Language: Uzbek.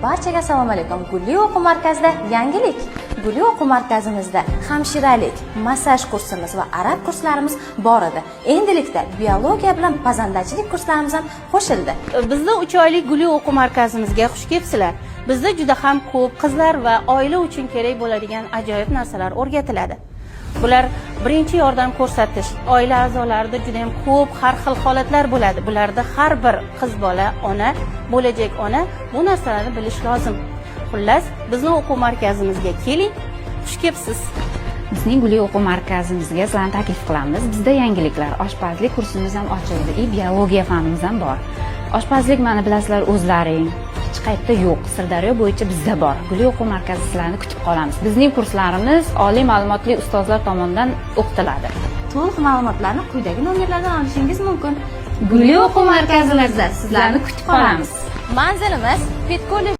Barchaga assalomu alaykum. Gulli o'quv markazida yangilik. Gulli o'quv markazimizda hamshiralik, massaj kursimiz va arab kurslarimiz bor edi. Endilikda biologiya bilan pazandachilik kurslarimiz ham qo'shildi. Bizni 3 oylik Gulli o'quv markazimizga xush kelibsizlar. Bizda juda ham ko'p qizlar va oila uchun kerak bo'ladigan ajoyib narsalar o'rgatiladi. Bular birinchi yordam ko'rsatish, oila a'zolarida juda ham ko'p har xil holatlar bo'ladi. Bularda har bir qiz bola, ona, bo'lajak ona bu narsalarni bilish lozim. Xullas, bizni o'quv markazimizga keling, xush kelibsiz. Bizning Gulli o'quv markazimizga sizlarni taklif qilamiz. Bizda yangiliklar: oshpazlik kursimiz ham ochildi и biologiya fanimiz ham bor. Oshpazlik, mana, bilasizlar o'zlaring, hech qayerda yo'q, Sirdaryo bo'yicha bizda bor. Gulli o'quv markazi, sizlarni kutib qolamiz. Bizning kurslarimiz oliy ma'lumotli ustozlar tomonidan o'qitiladi. To'liq ma'lumotlarni quyidagi nomerlardan olishingiz mumkin. Gulli o'quv markazimizda sizlarni kutib qolamiz. Manzilimiz Pedkollej.